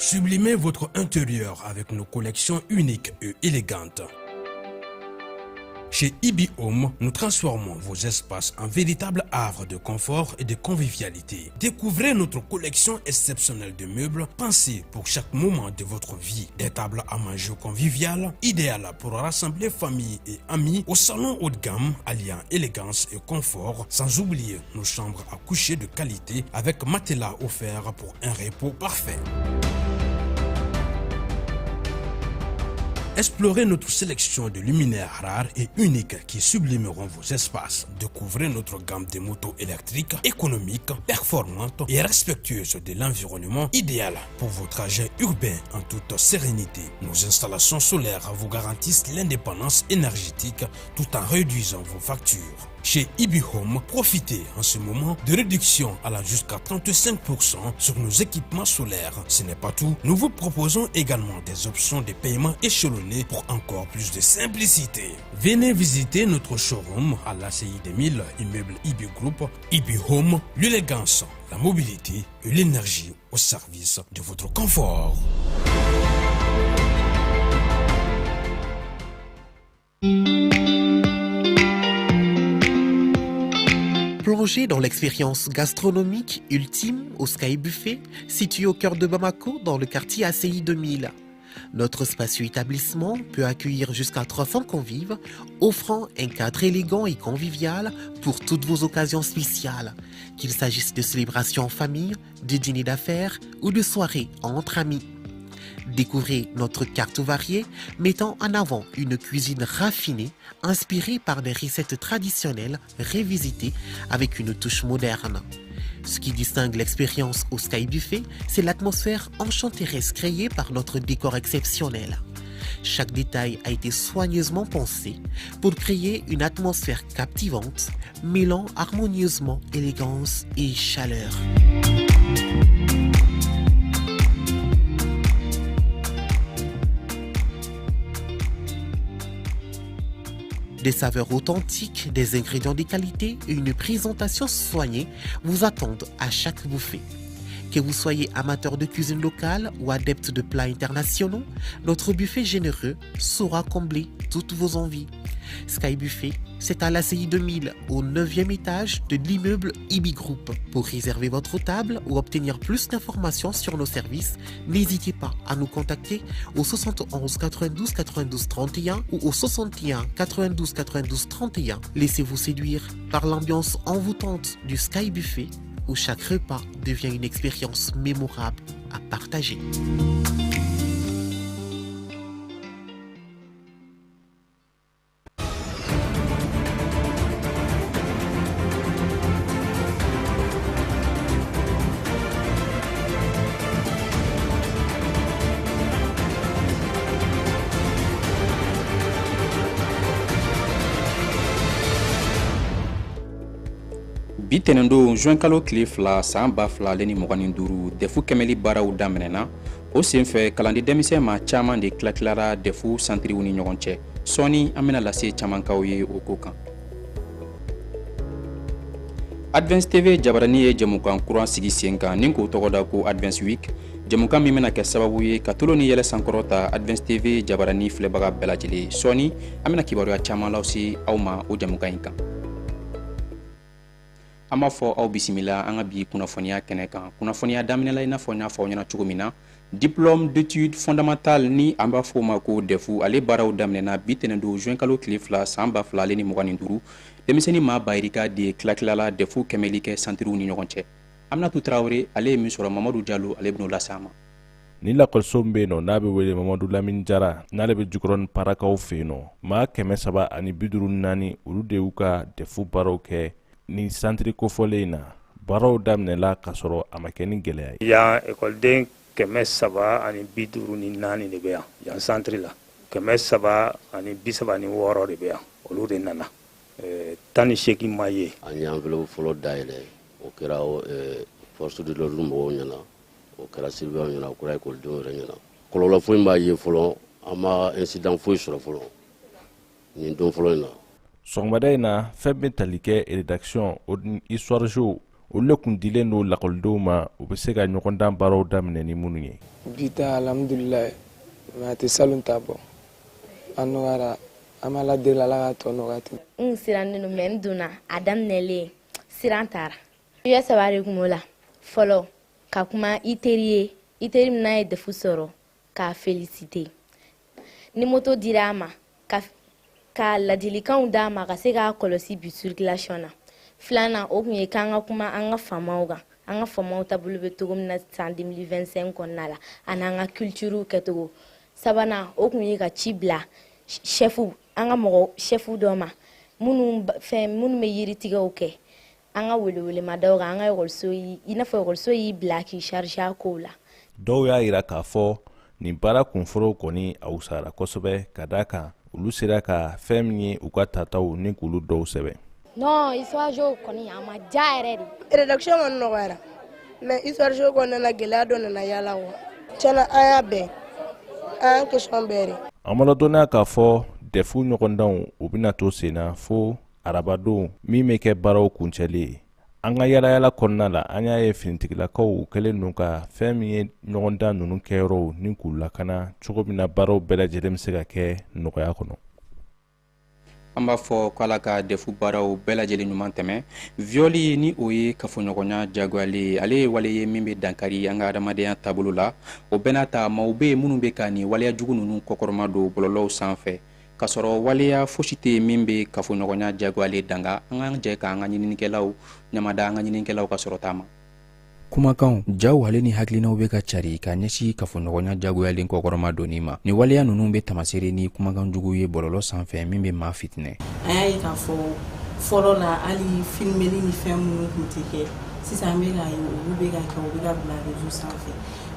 Sublimez votre intérieur avec nos collections uniques et élégantes. Chez Ibi Home, nous transformons vos espaces en véritables havres de confort et de convivialité. Découvrez notre collection exceptionnelle de meubles pensés pour chaque moment de votre vie. Des tables à manger conviviales, idéales pour rassembler famille et amis au salon haut de gamme, alliant élégance et confort, sans oublier nos chambres à coucher de qualité avec matelas offert pour un repos parfait. Explorez notre sélection de luminaires rares et uniques qui sublimeront vos espaces. Découvrez notre gamme de motos électriques économiques, performantes et respectueuses de l'environnement, idéal pour vos trajets urbains en toute sérénité. Nos installations solaires vous garantissent l'indépendance énergétique tout en réduisant vos factures. Chez Ibi Home, profitez en ce moment de réductions allant jusqu'à 35% sur nos équipements solaires. Ce n'est pas tout, nous vous proposons également des options de paiement échelonnées pour encore plus de simplicité. Venez visiter notre showroom à l'ACI 2000, immeuble Ibi Group. Ibi Home, l'élégance, la mobilité et l'énergie au service de votre confort. Plongez dans l'expérience gastronomique ultime au Sky Buffet, situé au cœur de Bamako, dans le quartier ACI 2000. Notre spacieux établissement peut accueillir jusqu'à 300 convives, offrant un cadre élégant et convivial pour toutes vos occasions spéciales, qu'il s'agisse de célébrations en famille, de dîners d'affaires ou de soirées entre amis. Découvrez notre carte variée mettant en avant une cuisine raffinée inspirée par des recettes traditionnelles revisitées avec une touche moderne. Ce qui distingue l'expérience au Sky Buffet, c'est l'atmosphère enchanteresse créée par notre décor exceptionnel. Chaque détail a été soigneusement pensé pour créer une atmosphère captivante, mêlant harmonieusement élégance et chaleur. Des saveurs authentiques, des ingrédients de qualité et une présentation soignée vous attendent à chaque bouffée. Que vous soyez amateur de cuisine locale ou adepte de plats internationaux, notre buffet généreux saura combler toutes vos envies. Sky Buffet, c'est à l'ACI 2000, au 9e étage de l'immeuble Ibi Group. Pour réserver votre table ou obtenir plus d'informations sur nos services, n'hésitez pas à nous contacter au 71 92 92 31 ou au 61 92 92 31. Laissez-vous séduire par l'ambiance envoûtante du Sky Buffet où chaque repas devient une expérience mémorable à partager. Bi tɛnɛndon, juin kalo tile 2, san 2025, DEF kɛmɛli baaraw daminɛna. O senfɛ, kalandi denmisɛn ma caman de tilatilara DEF santiriw ni ɲɔgɔn cɛ. Sɔɔni, an bɛna lase camankaw ye o ko kan. Advance TV jabarani ye jɛmukan kuran sigi sen kan ni k'o tɔgɔ da ko Advance Week, jɛmukan min bɛna kɛ sababu ye ka tolo ni yɛlɛ sankɔrɔ ta Advance TV jabarani filɛbaga bɛɛ lajɛlen. Sɔɔni, an bɛna kibaruya caman lase aw ma o jɛmukan in kan. An b'a fɔ aw bisimila an ka bi kunnafoniya kɛnɛ kan. Kunnafoniya daminɛla, i n'a fɔ n y'a fɔ aw ɲɛna cogo min na, diplôme d'études fondamentales ni an b'a fɔ o ma ko DEF, ale baaraw daminɛna bi tɛnɛndon, juin kalo tile 2, san 2025. Denmisɛnnin maa bayirika de tilatilala DEF kɛmɛli kɛ santiriw ni ɲɔgɔn cɛ. Aminatu Tarawele, ale ye min sɔrɔ, Mamadu Jalo, ale bɛn'o lase an ma. Ni lakɔliso min bɛ yen nɔ, n'a bɛ wele Mamadu Lamini Jara, n'ale bɛ Jukɔrɔni Parakaw fɛ yen nɔ, maa 354, olu de y'u ka DEF baaraw kɛ ni santiri kofɔlen in na. Baaraw daminɛla k'a sɔrɔ a ma kɛ ni gɛlɛya ye. Yan, ekɔliden 354 de bɛ yan. Yan santiri la, 336 de bɛ yan. Olu de nana, 18 ma ye. An ye enveloppe fɔlɔ dayɛlɛ, o kɛra force de l'ordre mɔgɔw ɲɛna, o kɛra surveillant ɲɛna, o kɛra ekɔlidenw yɛrɛ ɲɛna. Kɔlɔlɔ foyi b'a ye fɔlɔ, an ma incident foyi sɔrɔ fɔlɔ nin don fɔlɔ in na. Sɔgɔmada in na, fɛn bɛ tali kɛ rédaction o ni histoire géo, Olu le kun dilen don lakɔlidenw ma, u bɛ se ka ɲɔgɔndan baaraw daminɛ ni minnu ye. Bi ta, alhamdulilayi, mais a tɛ salon ta bɔ. A nɔgɔyara, an bɛ Ala deli, Ala k'a tɔ nɔgɔya ten. N kun sirannen don, mais n donna a daminɛlen, siran taara. Sujet saba de kun b'o la. Fɔlɔ, ka kuma i teri ye, i teri min n'a ye DEF sɔrɔ, k'a féliciter. Ni moto dira a ma, ka ladilikanw d'a ma ka se k'a kɔlɔsi bi circulation na. Filanan, o kun ye k'an ka kuma an ka faamaw kan, an ka faamaw taabolo bɛ cogo min na san 2025 kɔnɔna la, ani an ka culture kɛcogo. Sabanan, o kun ye ka ci bila chef, an ka mɔgɔ chef dɔ ma, minnu fɛn minnu bɛ yiritigɛw kɛ, an ka welewelemadaw kan an ka ekɔliso, i n'a fɔ ekɔliso y'i bila k'i charger a kow la. Dɔw y'a yira k'a fɔ nin baara kunfɔlɔw kɔni a wusayara kosɛbɛ, ka d'a kan olu sera ka fɛn min ye u ka tataw ni k'olu dɔw sɛbɛn. Non, histoire géo kɔni, a ma diya yɛrɛ de. Rédaction kɔni nɔgɔyara, mais histoire géo kɔnɔna na, gɛlɛya dɔ nana yala wa. Tiɲɛna, an y'a bɛɛ, an y'a question bɛɛ de. An ma ladɔnniya k'a fɔ DEF ɲɔgɔndanw, u bɛna to sen na fo arabadon min bɛ kɛ baaraw kuncɛli ye. An ka yalayala kɔnɔna la, an y'a ye finitigilakaw, u kɛlen don ka fɛn min ye ɲɔgɔndan ninnu kɛyɔrɔw ni k'u lakana cogo min na, baaraw bɛɛ lajɛlen bɛ se ka kɛ nɔgɔya kɔnɔ. An b'a fɔ ko Ala ka DEF baaraw bɛɛ lajɛlen ɲuman tɛmɛ. Viol, ni o ye kafoɲɔgɔnya jagoyalen ye, ale ye wale ye min bɛ dankari an ka adamadenya taabolo la. O bɛɛ n'a ta, maaw bɛ yen minnu bɛ ka nin waleya jugu ninnu kɔkɔrɔma don bɔlɔlɔw sanfɛ, k'a sɔrɔ waleya fosi tɛ yen min bɛ kafoɲɔgɔnya jagoyalen danga. An k'an jɛ k'an ka ɲininikɛlaw ɲamada, an ka ɲininikɛlaw ka sɔrɔ ta ma. Kumakanw, jaw, ale ni hakilinaw bɛ ka cari ka ɲɛsin kafoɲɔgɔnya jagoyalen kɔkɔrɔma donni ma. Ni waleya ninnu bɛ tamasere ni kumakan jugu ye bɔlɔlɔ sanfɛ min bɛ maa fitinɛ. An y'a ye k'a fɔ fɔlɔ la, hali filmeli ni fɛn minnu tun tɛ kɛ, sisan an bɛ k'a ye olu bɛ ka kɛ, u bɛ ka bila réseau sanfɛ.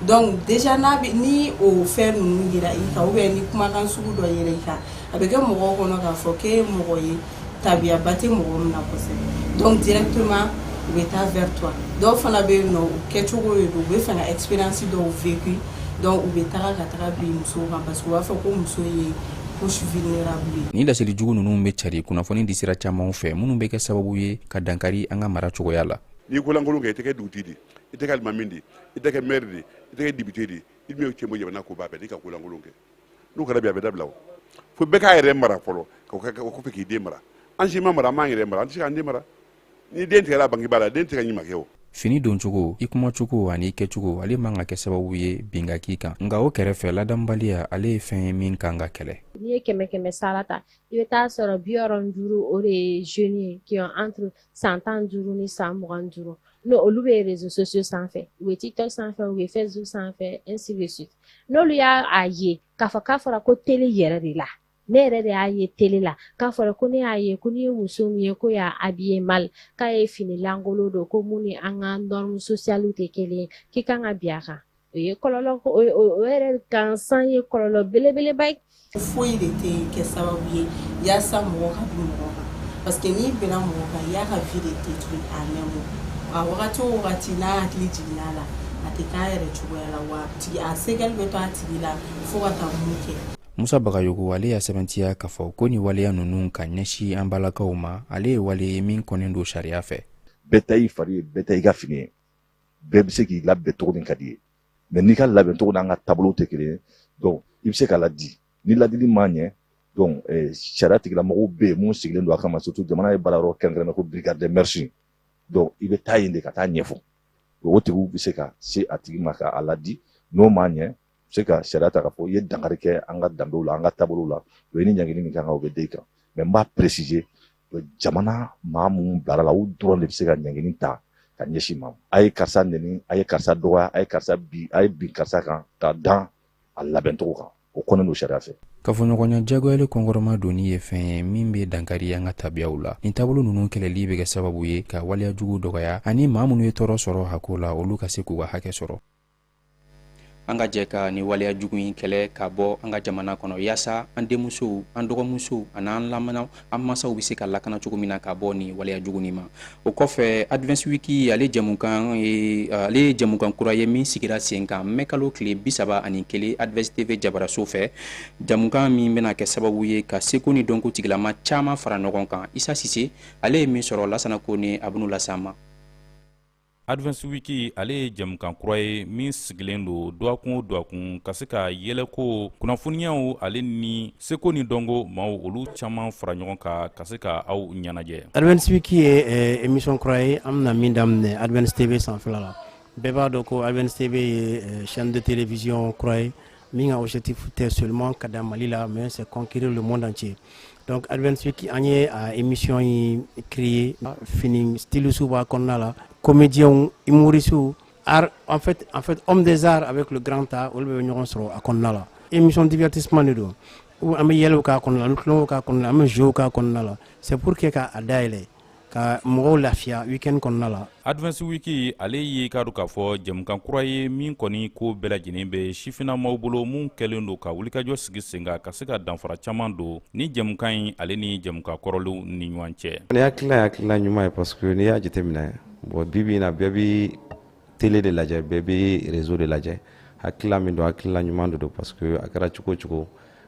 Donc déjà, n'a bɛ ni o fɛn ninnu yira i kan, ou bien ni kumakan sugu dɔ yera i kan, a bɛ kɛ mɔgɔw kɔnɔ k'a fɔ k'e ye mɔgɔ ye tabiyaba tɛ mɔgɔ min na kosɛbɛ. Donc directement u bɛ taa vers toi. Dɔw fana bɛ yen nɔ, u kɛcogo de don, u bɛ fɛ ka expérience dɔw vécu, donc u bɛ taga ka taga bin musow kan, parce que u b'a fɔ ko muso ye couche vulnérable ye. Ni laseli jugu ninnu bɛ cari kunnafoni di sira camanw fɛ, minnu bɛ kɛ sababu ye ka dankari an ka mara cogoya la. N'i ko lankolon kɛ, i tɛ kɛ dugutigi de, i tɛ kɛ alimami de, i tɛ kɛ maire de, i tɛ kɛ député de, i dun bɛ cɛ bɔ jamana ko b'a bɛɛ n'i ka ko lankolon kɛ. N'o kɛra bi, a bɛ dabila. O fo bɛɛ k'a yɛrɛ mara fɔlɔ, ka o kɔfɛ k'i den mara. An si ma mara, an m'an yɛrɛ mara, an tɛ se k'an den mara. Ni den tigɛra a bangebaa la, den tɛ ka ɲuman kɛ o. Fini doncogo, i kumacogo ani i kɛcogo, ale man ka kɛ sababu ye bin ka k'i kan. Nka o kɛrɛfɛ, ladamubaliya, ale ye fɛn ye min kan ka kɛlɛ. N'i ye kɛmɛ kɛmɛ sara ta, i bɛ taa sɔrɔ 65, o de ye jeunes ye qui ont entre san 15 ni san 25. N'o olu bɛ réseaux sociaux sanfɛ, u bɛ TikTok sanfɛ, u bɛ Facebook sanfɛ, ainsi de suite. N'olu y'a a ye k'a fɔ k'a fɔra ko télé yɛrɛ de la, ne yɛrɛ de y'a ye télé la k'a fɔra ko ne y'a ye ko n'i ye muso min ye ko y'a habillé mal, k'a ye fini lankolon don, ko mun ni an ka normes sociales tɛ kelen ye, k'i kan ka bin a kan, o ye kɔlɔlɔ, o yɛrɛ gansan ye kɔlɔlɔ belebeleba ye. Foyi de tɛ kɛ sababu ye yaasa mɔgɔ ka bin mɔgɔ kan, parce que n'i binna mɔgɔ kan, i y'a ka vie de détruire en un mot. A wagati o wagati n'a hakili jiginna a la, a tɛ k'a yɛrɛ cogoya la wa, tigi a séquelle bɛ to a tigi la fo ka taa mun kɛ. Musa Bagayogo, ale y'a sɛbɛntiya k'a fɔ ko ni waleya ninnu ka ɲɛsin an balakaw ma, ale ye wale ye min kɔnnen don sariya fɛ. Bɛɛ ta i fari ye, bɛɛ ta i ka fini ye, bɛɛ bɛ se k'i labɛn cogo min ka di ye. Mais n'i ka labɛn cogo n'an ka taabolo tɛ kelen ye, donc i bɛ se ka ladi. Ni ladili ma ɲɛ, donc sariya tigilamɔgɔw bɛ yen mun sigilen don a kama, surtout jamana ye baara yɔrɔ kɛrɛnkɛrɛnnen ko brigade des mœurs. Donc i bɛ taa yen de ka taa ɲɛfɔ, o tigiw bɛ se ka se a tigi ma ka a ladi. N'o ma ɲɛ, se ka sariya ta k'a fɔ i ye dankari kɛ an ka danbew la, an ka taabolow la, o ye ni ɲangili min kan ka o bɛ da i kan. Mais n b'a préciser, jamana maa mun bilara la, u dɔrɔn de bɛ se ka ɲangili ta ka ɲɛsin ma: a ye karisa nɛni, a ye karisa dɔgɔya, a ye karisa bi, a ye bin karisa kan, ka dan a labɛncogo kan. O kɔnnen don sariya fɛ. Kafoɲɔgɔnya jagoyali kɔnkɔrɔma donni ye fɛn ye min bɛ dankari an ka tabiyaw la. Nin taabolo ninnu kɛlɛli bɛ kɛ sababu ye ka waleya jugu dɔgɔya, ani maa minnu ye tɔɔrɔ sɔrɔ a ko la, olu ka se k'u ka hakɛ sɔrɔ. An ka jɛ ka nin waleya jugu in kɛlɛ ka bɔ an ka jamana kɔnɔ, yaasa an denmusow, an dɔgɔmusow, ani an lamɛnnaw, an masaw bɛ se ka lakana cogo min na ka bɔ nin waleya jugu nin ma. O kɔfɛ, Advance Week, ale jɛmukan ye, ale ye jɛmukan kura ye min sigira sen kan mɛ kalo tile 31 Advance TV jabaraso fɛ, jɛmukan min bɛna kɛ sababu ye ka seko ni dɔnko tigilama caman fara ɲɔgɔn kan. Isa Sise, ale ye min sɔrɔ, Lasana Kone, a bɛn'o las'an ma. Advance Week ale ye jɛmukan kura ye min sigilen don dɔgɔkun o dɔgɔkun ka se ka yɛlɛko kunnafoniyaw ale ni seko ni dɔnko maaw olu caman fara ɲɔgɔn kan ka se ka aw ɲɛnajɛ. Advance Week ye émission kura ye an bɛna min daminɛ Advance TV sanfɛla la. Bɛɛ b'a dɔn ko Advance TV ye chaîne de télévision kura ye min ka objectif tɛ seulement ka dan Mali la, mais c'est conquérir le monde entier. Donc Advance Week, an ye a émission in créer, fini styliste b'a kɔnɔna la, comédiens, humoristes, art en fait homme des arts avec le grand A, olu bɛɛ bɛ ɲɔgɔn sɔrɔ a kɔnɔna la. Émission divertissement de don, an bɛ yɛlɛw k'a kɔnɔna la, an bɛ tulonkɛw k'a kɔnɔna la, an bɛ jeux k'a kɔnɔna la. C'est pour que k'a dayɛlɛ ka mɔgɔw lafiya week-end kɔnɔna la. Advance Week ale ye k'a dɔn k'a fɔ jɛmukan kura ye min kɔni ko bɛɛ lajɛlen bɛ sifinnamaw bolo, mun kɛlen don ka wulikajɔ sigi sen kan ka se ka danfara caman don ni jɛmukan in ale ni jɛmukan kɔrɔlenw ni ɲɔgɔn cɛ. Ni hakilina ye hakilina ɲuman ye, parce que n'i y'a jateminɛ, bon, bi bi in na, bɛɛ bi télé de lajɛ, bɛɛ bi réseau de lajɛ. Hakilina min don, hakilina ɲuman de don, parce que a kɛra cogo o cogo,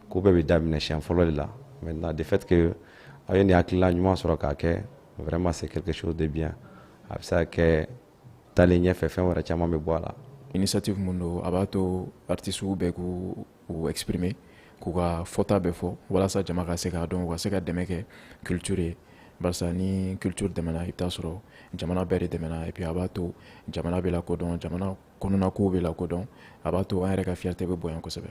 ko bɛɛ bɛ daminɛ siɲɛ fɔlɔ de la. Maintenant, de fait que aw ye nin hakilina ɲuman sɔrɔ k'a kɛ, vraiment, c'est quelque chose de bien. A bɛ se ka kɛ taalen ɲɛfɛ, fɛn wɛrɛ caman bɛ bɔ a la. Initiative mun don, a b'a to artistes bɛɛ k'u u exprimer, k'u ka fɔta bɛɛ fɔ, walasa jama ka se k'a dɔn, u ka se ka dɛmɛ kɛ culture ye, barisa ni culture dɛmɛna, i bɛ taa sɔrɔ jamana bɛɛ de dɛmɛna. Et puis a b'a to jamana bɛ lakodɔn, jamana kɔnɔna kow bɛ lakodɔn, a b'a to an yɛrɛ ka fierté bɛ bonya kosɛbɛ.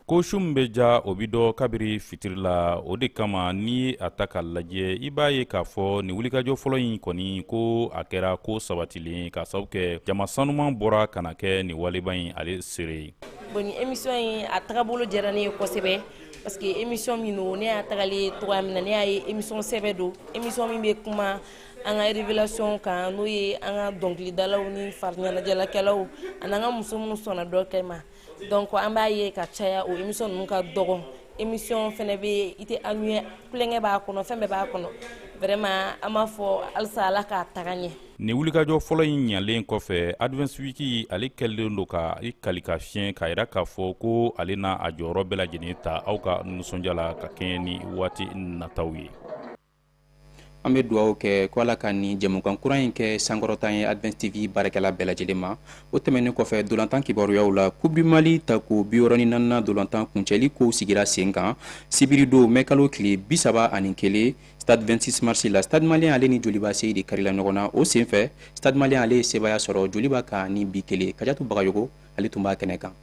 Ko su min bɛ ja, o bɛ dɔn kabiri fitiri la. O de kama, n'i ye a ta k'a lajɛ, i b'a ye k'a fɔ nin wulikajɔ fɔlɔ in kɔni, ko a kɛra ko sabatilen, k'a sababu kɛ jama sanuman bɔra ka na kɛ nin waleba in ale seere ye. Bon, ni émission in a tagabolo diyara ne ye kosɛbɛ, parce que émission min don, ne y'a tagalen cogoya min na, ne y'a ye émission sɛbɛ don, émission min bɛ kuma an ka révélation kan, n'o ye an ka dɔnkilidalaw ni fariɲɛnajɛlakɛlaw ani an ka muso minnu sɔnna dɔ kɛ ma. Donc an b'a ye ka caya, o émission ninnu ka dɔgɔn. Émission fɛnɛ bɛ i tɛ ennuyer, tulonkɛ b'a kɔnɔ, fɛn bɛɛ b'a kɔnɔ. Vraiment, an b'a fɔ halisa Ala k'a taga ɲɛ. Nin wulikajɔ fɔlɔ in ɲalen kɔfɛ, Advance Week ale kɛlen don ka i kali ka fiɲɛ k'a yira k'a fɔ ko ale n'a a jɔyɔrɔ bɛɛ lajɛlen ta aw ka nisɔndiya la ka kɛɲɛ ni waati nataw ye. An bɛ dugawu kɛ ko Ala ka nin jɛmukan kura in kɛ sankɔrɔta ye Advance TV baarakɛla bɛɛ lajɛlen ma. O tɛmɛnen kɔfɛ, dolantan kibaruyaw la, Coupe du Mali tako 64nan dolantan kuncɛli kow sigira sen kan sibiridon mɛkalo tile 31, stade 26 mars la. Stade Malien ale ni Joliba seyi de karila ɲɔgɔn na. O senfɛ, Stade Malien ale ye sebaya sɔrɔ Joliba kan ni bi kelen. Kajatu Bagayogo ale tun b'a kɛnɛ kan.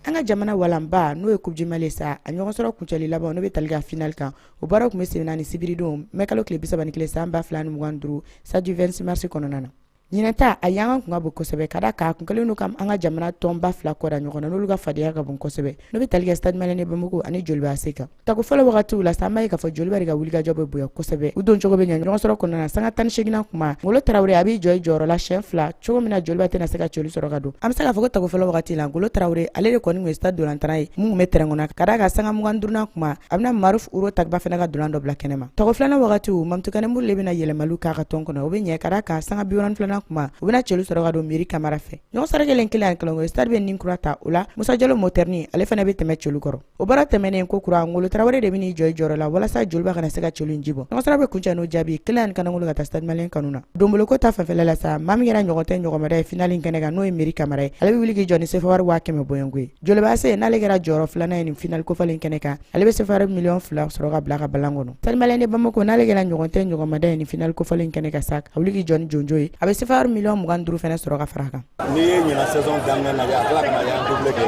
An ka jamana walanba, n'o ye Coupe du Mali sa, a ɲɔgɔn sɔrɔ kuncɛli laban, n'o bɛ tali kɛ final kan, o baaraw tun bɛ sen na ni sibiridon mɛkalo tile 31 san 2025, stade 26 mars kɔnɔna na. Ɲinan ta, a yankan kun ka bon kosɛbɛ, ka da kan a kun kɛlen don ka an ka jamana tɔnba fila kɔda ɲɔgɔn na, n'olu ka fadenya ka bon kosɛbɛ, n'o bɛ tali kɛ Stade Malien de Bamako ani Joliba AC kan. Tako fɔlɔ wagatiw la sa, an b'a ye k'a fɔ Joliba de ka wulikajɔ bɛ bonya kosɛbɛ, u don cogo bɛ ɲɛ ɲɔgɔn sɔrɔ kɔnɔna na. Sanga 18nan kuma, Ngolo Tarawele a b'i jɔ i jɔyɔrɔ la siɲɛ fila, cogo min na Joliba tɛna se ka cɛli sɔrɔ ka don. An bɛ se k'a fɔ ko tako fɔlɔ wagati la, Ngolo Tarawele ale de kɔni tun ye stade dolantan ye mun tun bɛ terrain kɔnɔ, ka d'a kan sanga 25nan kuma, a bɛna Maruf Uro Tagba fana ka dolan dɔ bila kɛnɛ ma. Tako filanan wagatiw, Mamutu Kaneburu de bɛna yɛlɛmaliw k'a ka tɔn kɔnɔ, o bɛ ɲɛ, ka d'a kan sanga 42nan kuma, u bɛna cɛli sɔrɔ ka don Miri Kamara fɛ. Ɲɔgɔn sɔrɔ kelen kelen ani kalanko, stade bɛ nin kura ta o la, Musa Jalo Motɛrini ale fana bɛ tɛmɛ cɛli kɔrɔ. O baara tɛmɛnen ko kura, Ngolo Tarawele de bɛn'i jɔ i jɔyɔrɔ la walasa Joliba kana se ka cɛli in ji bɔ. Ɲɔgɔn sɔrɔ bɛ kuncɛ n'o jaabi kelen ani kanangolo ka taa Stade Malien kanu na. Donboloko ta fanfɛla la sa, maa min kɛra ɲɔgɔn tɛ ɲɔgɔnmada ye finale in kɛnɛ kan, n'o ye Miri Kamara ye, ale bɛ wuli k'i jɔ ni sefa wari 100 000 bɔɲɔgɔnko ye. Joliba AC, n'ale kɛra jɔyɔrɔ filanan ye nin finale kofɔlen kɛnɛ kan, ale bɛ sefa wari miliyɔn 2 sɔrɔ ka bila ka balan kɔnɔ. Stade Malien de Bamako, n'ale kɛra ɲɔgɔn tɛ ɲɔgɔnmada ye nin finale kofɔlen kɛnɛ kan sa, a wuli k'i jɔ ni jonjo ye, a bɛ sefa wari miliyɔn 25 fana sɔrɔ ka fara a kan. N'i ye ɲinan saison daminɛ lajɛ, a tila ka na y'an doublé kɛ,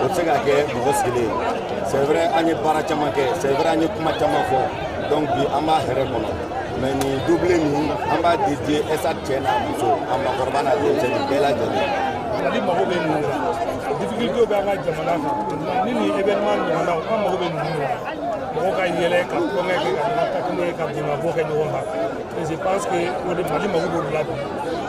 o tɛ se ka kɛ mɔgɔ sigilen ye. C'est vrai, an ye baara caman kɛ, c'est vrai, an ye kuma caman fɔ, donc bi an b'a hɛrɛ kɔnɔ. Mais nin doublé nin, an b'a dédier Esat cɛ n'a muso, a maakɔrɔba n'a denmisɛnnin bɛɛ lajɛlen. Mali mago bɛ ninnu na, difficulté bɛ an ka jamana kan. Ni nin événement ɲɔgɔnnaw, an mago bɛ ninnu na, mɔgɔw ka yɛlɛ, ka tulonkɛ kɛ, ka ɲɔgɔn taquiner, ka bin ka bɔ kɛ ɲɔgɔn kan. Et je pense que o de Mali mago b'o de la bi,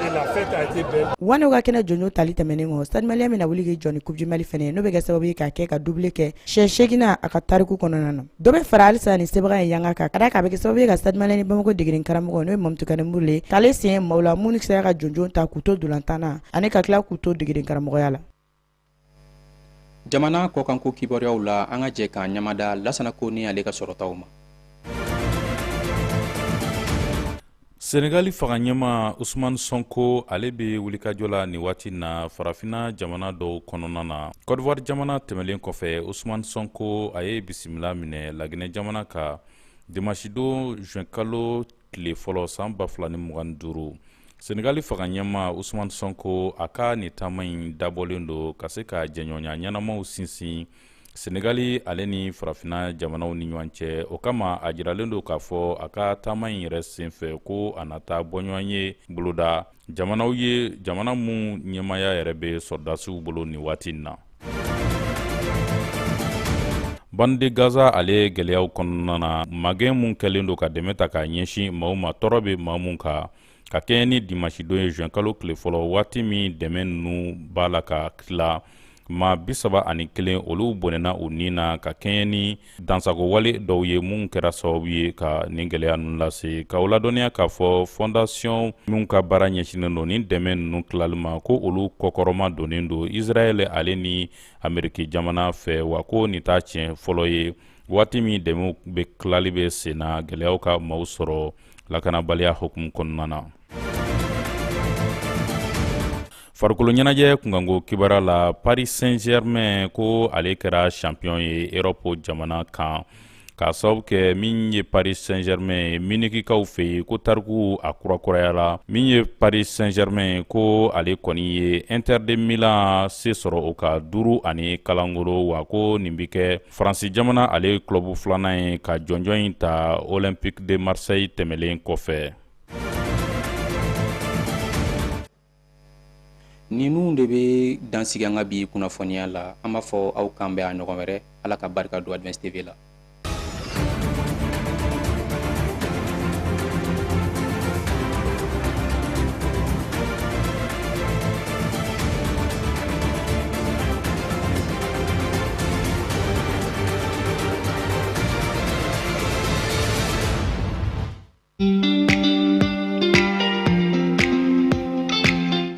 et la fête a été belle. Wanew ka kɛnɛ jɔnjɔn tali tɛmɛnen kɔ, Stade Malien bɛna wuli k'i jɔ ni Coupe du Mali fɛnɛ ye, n'o bɛ kɛ sababu ye k'a kɛ ka doublé kɛ siɲɛ seeginna a ka tariku kɔnɔna na. Dɔ bɛ fara halisa ni sebaga in yanga kan, ka d'a kan a bɛ kɛ sababu ye ka Stade Malien ni Bamako degeden karamɔgɔ, n'o ye Mamutu Kaneburu ye, k'ale sen ye maaw la minnu sera ka jɔnjɔn ta k'u to dolantan na ani ka tila k'u to degeden karamɔgɔya la. Jamana kɔkanko kibaruyaw la, an ka jɛ k'an ɲamada Lasana Ko ni ale ka sɔrɔtaw ma. Senegali fanga ɲɛmaa Usumani Sɔnko, ale bɛ wulikajɔ la nin waati na farafinna jamana dɔw kɔnɔna na. Cote d'Ivoire jamana tɛmɛlen kɔfɛ, Usumani Sɔnko a ye bisimila minɛ Laginɛ jamana kan dimanche don juin kalo tile fɔlɔ san 2025. Senegali fanga ɲɛmaa Usumani Sɔnko, a ka nin taama in dabɔlen don ka se ka jɛɲɔgɔnya ɲɛnamaw sinsin Senegali ale ni farafinna jamanaw ni ɲɔgɔn cɛ. O kama, a jiralen don k'a fɔ a ka taama in yɛrɛ senfɛ ko a na taa bɔɲɔgɔn ye boloda jamanaw ye, jamana minnu ɲɛmaaya yɛrɛ bɛ sɔrɔdasiw bolo nin waati in na. Bande de Gaza ale gɛlɛyaw kɔnɔna na, magɛn mun kɛlen don ka dɛmɛ ta k'a ɲɛsin maaw ma, tɔɔrɔ bɛ maa mun kan, ka kɛɲɛ ni dimanche don ye juin kalo tile fɔlɔ, waati min dɛmɛ ninnu b'a la ka tila, maa 31, olu bɔnɛna u ni na ka kɛɲɛ ni dansagowale dɔw ye mun kɛra sababu ye ka nin gɛlɛya ninnu lase. K'aw ladɔnniya k'a fɔ fondation minnu ka baara ɲɛsinnen don nin dɛmɛ ninnu tilali ma, ko olu kɔkɔrɔma donnen don Israɛl ale ni Ameriki jamana fɛ, wa ko nin t'a tiɲɛ fɔlɔ ye waati min dɛmɛw bɛ tilali bɛ sen na, gɛlɛyaw ka maaw sɔrɔ lakanabaliya hukumu kɔnɔna na. Farikolo ɲɛnajɛ kunkanko kibaruya la, Paris Saint Germain ko ale kɛra champion ye Europe jamana kan, k'a sababu kɛ min ye Paris Saint Germain ye Munikikaw fɛ yen, ko tariku a kurakurayala. Min ye Paris Saint Germain ye, ko ale kɔni ye Inter de Milan se sɔrɔ o ka 5-0, wa ko nin bɛ kɛ Faransi jamana ale club filanan ye ka jɔnjɔn in ta Olympique de Marseille tɛmɛlen kɔfɛ. Ninnu de bɛ dansigi an ka bi kunnafoniya la. An b'a fɔ aw kan bɛn a ɲɔgɔn wɛrɛ. Ala ka barika don Advance TV la.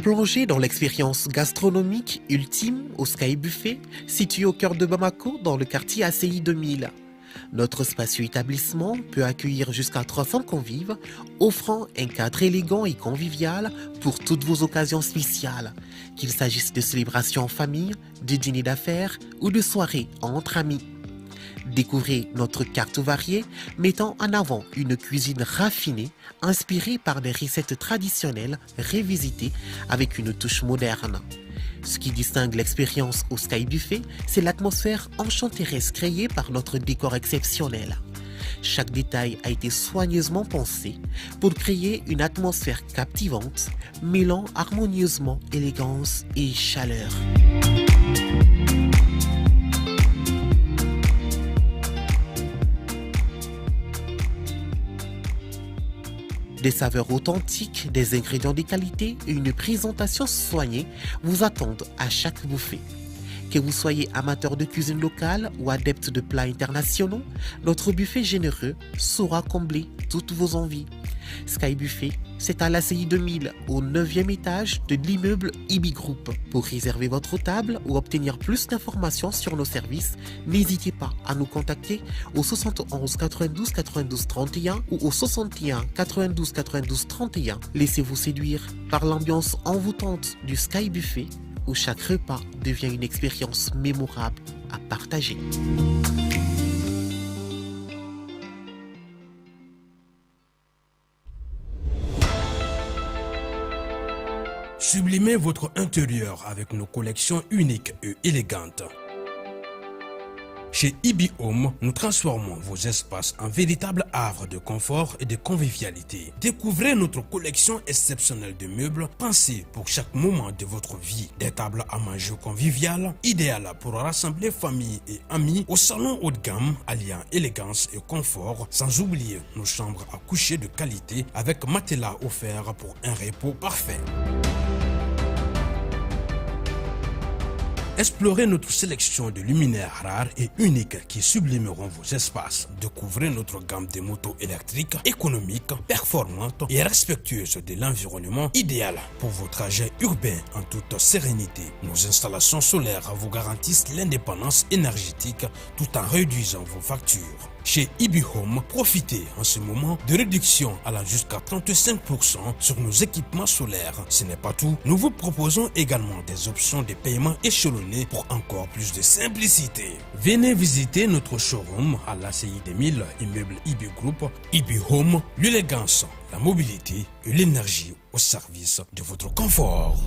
Plongez dans l'expérience gastronomique ultime au Sky Buffet, situé au cœur de Bamako, dans le quartier ACI 2000. Notre spacieux établissement peut accueillir jusqu'à 300 convives, offrant un cadre élégant et convivial pour toutes vos occasions spéciales, qu'il s'agisse de célébrations en famille, de dîners d'affaires ou de soirées entre amis. Découvrez notre carte variée mettant en avant une cuisine raffinée inspirée par des recettes traditionnelles revisitées avec une touche moderne. Ce qui distingue l'expérience au Sky Buffet, c'est l'atmosphère enchanteresse créée par notre décor exceptionnel. Chaque détail a été soigneusement pensé pour créer une atmosphère captivante, mêlant harmonieusement élégance et chaleur. Des saveurs authentiques, des ingrédients de qualité et une présentation soignée vous attendent à chaque bouffée. Que vous soyez amateur de cuisine locale ou adepte de plats internationaux, notre buffet généreux saura combler toutes vos envies. Sky Buffet, c'est à l'ACI 2000, au 9e étage de l'immeuble IBI Group. Pour réserver votre table ou obtenir plus d'informations sur nos services, n'hésitez pas à nous contacter au 71 92 92 31 ou au 61 92 92 31. Laissez-vous séduire par l'ambiance envoûtante du Sky Buffet où chaque repas devient une expérience mémorable à partager. Sublimez votre intérieur avec nos collections uniques et élégantes. Chez IB Home, nous transformons vos espaces en véritables havres de confort et de convivialité. Découvrez notre collection exceptionnelle de meubles pensés pour chaque moment de votre vie. Des tables à manger conviviales, idéales pour rassembler famille et amis au salon haut de gamme, alliant élégance et confort, sans oublier nos chambres à coucher de qualité avec matelas offert pour un repos parfait. Explorez notre sélection de luminaires rares et uniques qui sublimeront vos espaces. Découvrez notre gamme de motos électriques économiques, performantes et respectueuses de l'environnement, idéal pour vos trajets urbains en toute sérénité. Nos installations solaires vous garantissent l'indépendance énergétique tout en réduisant vos factures. Chez IB Home, profitez en ce moment de réduction allant jusqu'à 35% sur nos équipements solaires. Ce n'est pas tout, nous vous proposons également des options de paiement échelonnées pour encore plus de simplicité. Venez visiter notre showroom à l'ACI 2000, immeuble IB Group, IB Home, l'élégance, la mobilité et l'énergie au service de votre confort.